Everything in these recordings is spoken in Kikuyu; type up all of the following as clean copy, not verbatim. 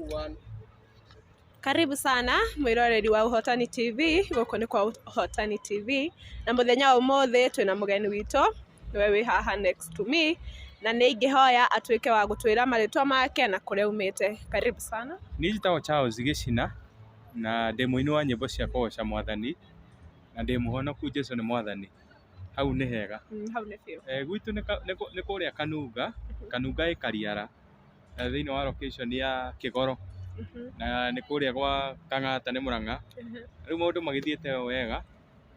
1. Karibu sana mwiroreri wa Ũhotani TV. Gũkũ nĩ kwa Ũhotani TV, na mũthenya wa ũmũthĩ twĩna mũgeni witũ, nĩwe wĩ haha next to me, na nĩ ingĩhoya atuĩke wa gũtwĩra marĩtwa make na kũrĩa aumĩte. Karibu sana. Niĩ njĩtagwo Charles Gĩcina na ndĩ mũini wa nyĩmbo cia kũgoca Mwathani na ndĩ mũhonoku. Jesũ nĩ Mwathani. Hau nĩ hega. Hau nĩ biũ. Gwitũ nĩ kũrĩa Kanunga, Kanunga ĩ Kariara, na thĩinĩ wa location ya Kĩgoro, na nĩ kũrĩa gwa Kang'ata nĩ Mũrang'a. Rĩu maũndũ magĩthiĩte o wega,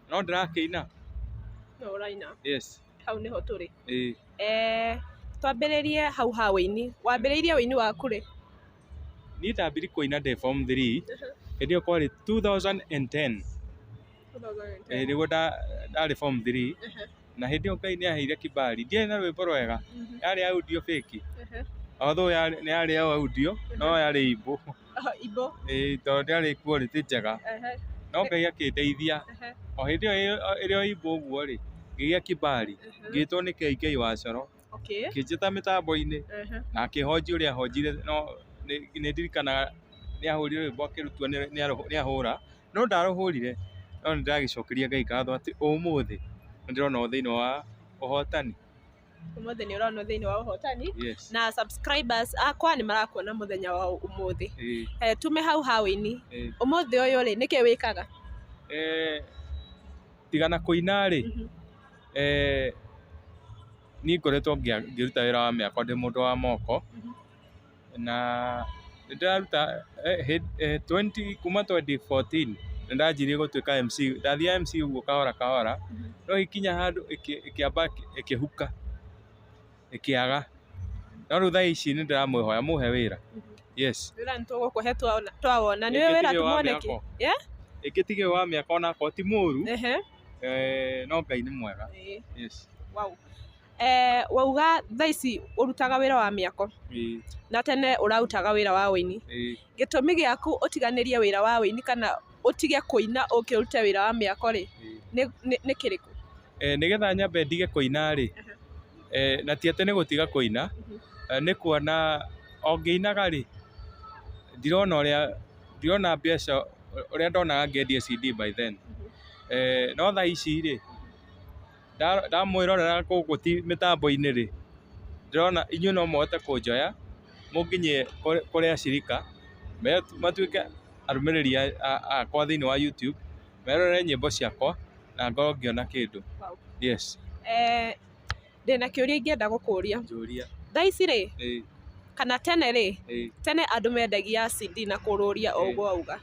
no ndĩrakĩina. No ũraina. Yes. Hau nĩho tũrĩ. Ĩĩ. Twambĩrĩrie hau ha wĩini. Wambĩrĩirie wĩini waku rĩ? Niĩ ndambirie kũina ndĩ form 3, hĩndĩ ĩyo kwarĩ 2010. Ĩĩ, nĩguo ndarĩ form 3, na hĩndĩ ĩyo Ngai nĩ aheire kibali. Ndiarĩ na rwĩmbo rwega, yarĩ audio fake. Although yarĩ nĩ yarĩ ya audio, no yarĩ imbo. Oh, imbo. Ĩĩ, tondũ ndĩarĩ quality njega. No Ngai akĩndeithia. O hĩndĩ ĩyo ĩrĩ o imbo ũguo rĩ, ngĩgĩa kibali, ngĩtwo nĩ KK wa Coro. Akĩnjĩta mĩtambo-inĩ na akĩhonjia ũrĩa ahonjire, no nĩ ndirikanaga nĩ ahũrire rwĩmbo akĩrutua nĩ ahũra, no ndarũhũrire, no nĩ ndĩragĩcokeria Ngai ngatho atĩ ũmũthĩ nĩ ndĩrona thĩinĩ wa Ũhotani. Ũmũthĩ nĩ ũronwo thĩinĩ wa Ũhotani. Yes. Na subscribers akwa nĩ marakuona mũthenya wa ũmũthĩ. Ĩĩ. Tume hau ha wĩini. Ĩĩ. Ũmũthĩ ũyũ rĩ, nĩkĩ wĩkaga? Tiga na kũina rĩ, niĩ ngoretwo ngĩruta wĩra wa mĩako, ndĩ mũndũ wa moko, na nĩ ndĩraruta 20 kuma 2014 nĩ ndanjirie gũtuĩka MC. Ndathiaga MC ũguo kahora kahora, no ĩkinya handũ ĩkĩamba ĩkĩhuka, ĩkĩaga, no rĩu thaa ici nĩ ndĩramwĩhoya mũhe wĩra. Yes. Wĩra nĩ tũgũkũhe twawona. Nĩ Ĩngĩ wĩra tige wa tumwone kĩ? mĩako. Yeah? Ĩngĩ tige wa mĩaka onakorwo ti mũru, no Ngai nĩ mwega. Yes. Wow. Wauga thaa ici ũrutaga wĩra wa mĩako, na tene ũrarutaga wĩra wa wĩini. Ĩĩ. Gĩtũmi gĩaku ũtiganĩrie wĩra wa wĩini kana ũtige kũina ũke ũrute wĩra wa mĩako rĩ, nĩ kĩrĩkũ? Nĩgetha nyambe ndige kũina rĩ, na ti atĩ nĩ gũtiga kũina, nĩ kuona o ngĩinaga rĩ, ndirona ũrĩa ndirona mbeca ũrĩa ndonaga ngĩendia CD by then. No thaa ici rĩ, ndamwĩrorera gũkũ ti mĩtambo-inĩ rĩ, ndĩrona inyuĩ no mũhote kũnjoya mũnginyie kũrĩ acirika matuĩke arũmĩrĩri akwa thĩinĩ wa YouTube, merorere nyĩmbo ciakwa na ngorwo ngĩona kĩndũ. Yes. Ndĩna kĩũria ingĩenda gũkũria. Njũria. Thaa ici rĩ, kana tene rĩ, tene andũ mendagia CD na kũrũria o ũguo wauga.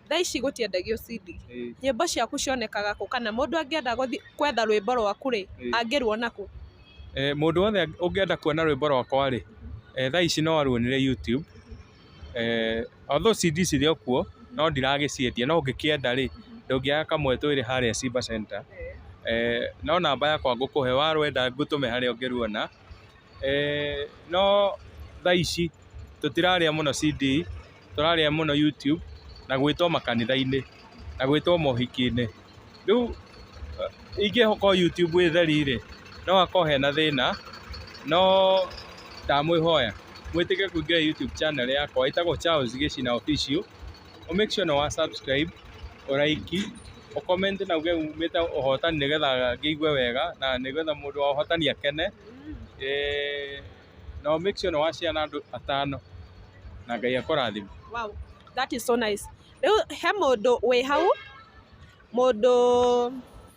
Thaa ici gũtiendagio CD. Nyĩmbo ciaku cionekaga kũ, kana mũndũ angĩenda gũthiĩ kwetha rwĩmbo rwaku rĩ, angĩruona kũ? Mũndũ wothe ũngĩenda kuona rwĩmbo rwakwa rĩ, thaa ici no aruonere YouTube. Although CD cirĩ o kuo, no ndiragĩciendia, no ũngĩkĩenda rĩ, ndũngĩaga kamwe twĩrĩ harĩa Simba Center. No namba yakwa ngũkũhe, warwenda ngũtũme harĩa ũngĩruona. No thaa ici tũtirarĩa mũno CD, tũrarĩa mũno YouTube na gwĩtwo makanitha-inĩ na gwĩtwo mohiki-inĩ. Rĩu ingĩkorwo YouTube ĩ theri rĩ, no hakorwo hena thĩna, no ndamwĩhoya mwĩtĩke kũingĩra YouTube channel yakwa ĩtagwo Charles Gĩcina Official. Ũ make sure nĩ wa subscribe, ũ like, ũ comment na uge umĩte Ũhotani nĩgetha ngĩigue wega na nĩgetha mũndũ wa Ũhotani akene. Na ũ make sure nĩ wa share na andũ atano, na Ngai akũrathime. Wow, that is so nice. Rĩu he mũndũ wĩ hau, mũndũ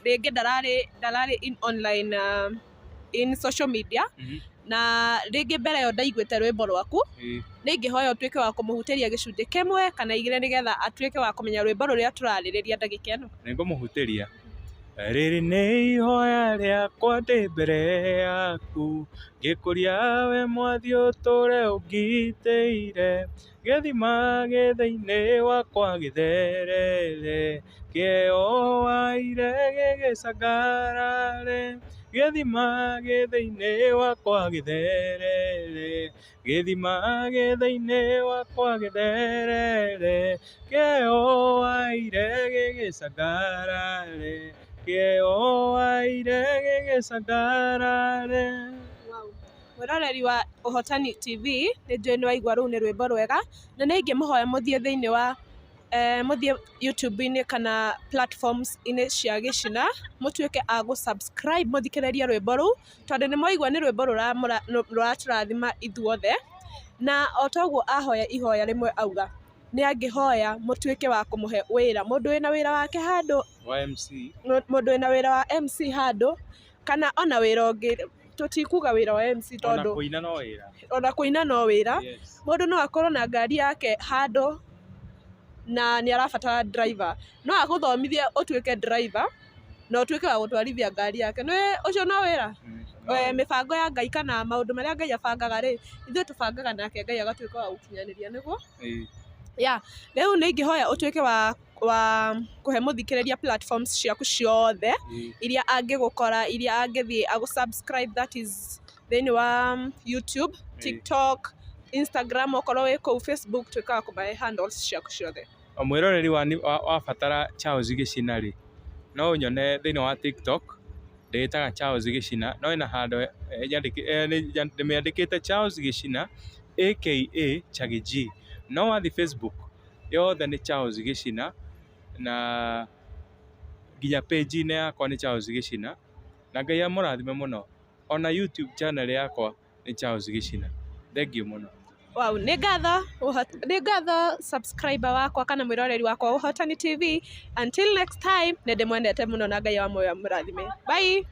rĩngĩ ndararĩ in online, in social media, na rĩngĩ mbere ĩyo ndaiguĩte rwĩmbo rwaku, nĩ ingĩhoya ũtuĩke wa kũmũhutĩria gĩcunjĩ kĩmwe kana igĩrĩ nĩgetha atuĩke wa kũmenya rwĩmbo rũrĩa tũrarĩrĩria ndagĩka ĩno. Nĩ ngũmũhutĩria. Rĩrĩ nĩ ihoya rĩakwa ndĩ mbere yaku, ngĩkũria we Mwathi ũtũre ũngitĩire, gĩthima gĩ thĩinĩ wakwa gĩtherere, kĩheo waire gĩgĩcangarare, gĩthima gĩ thĩinĩ wakwa gĩtherere, gĩthima gĩ thĩinĩ wakwa gĩtherere, kĩheo waire gĩgĩcangarare, kĩheo waire gĩgĩcangarare. Wow. Mwĩroreri wa Ũhotani TV, nĩ njũĩ nĩ waigua rũu nĩ rwĩmbo rwega, na nĩ ingĩmũhoya mũthiĩ thĩinĩ wa mũthiĩ YouTube-inĩ kana platforms-inĩ cia Gĩchina, mũtuĩke a gũ subscribe mũthikĩrĩrie rwĩmbo rũu, tondũ nĩ mwaigua nĩ rwĩmbo rũratũrathima ithuothe, na o toguo ahoya ihoya rĩmwe auga, nĩ angĩhoya mũtuĩke wa kũmũhe wĩra, mũndũ wĩna wĩra wake handũ, Wa MC. Mũndũ wĩna wĩra wa MC handũ, kana ona wĩra ũngĩ, tũtikuga wĩra wa MC Ona tondũ kũina no wĩra. Ona kũina no wĩra. Mũndũ no akorwo na ngari yake handũ na nĩ arabatara driver, no agũthomithie ũtuĩke driver na ũtuĩke wa gũtwarithia ngari yake, nĩ ũcio no wĩra. Mĩbango ya Ngai kana maũndũ marĩa Ngai abangaga rĩ, ithuĩ tũbangaga nake Ngai agatuĩka wa gũkinyanĩria, nĩguo? Ĩĩ. Yeah, rĩu nĩ ingĩhoya ũtuĩke wa kũhe mũthikĩrĩria platforms ciaku ciothe iria angĩgũkora, iria angĩthiĩ agũ subscribe, that is thĩinĩ wa YouTube, TikTok, Instagram, okorwo wĩ kũu Facebook, tuĩka wa kũmahe handles ciaku ciothe. O mwĩroreri wa batara Charles Gĩchina rĩ, no ũnyone thĩinĩ wa TikTok, ndĩĩtaga Charles Gĩchina, no ĩna handũ ndĩmĩandĩkĩte Charles Gĩchina aka Chaggy G. No wathiĩ Facebook yothe nĩ Charles Gĩchina, na nginya page-inĩ yakwa nĩ Charles Gĩchina, na Ngai amũrathime mũno. Ona YouTube channel yakwa nĩ Charles Gĩchina. Thengiũ mũno. Wow, nĩ ngatho subscriber wakwa kana mwĩroreri wakwa Ũhotani TV. Until next time, nĩ ndĩmwendete mũno na Ngai wa muoyo amũrathime. Bye.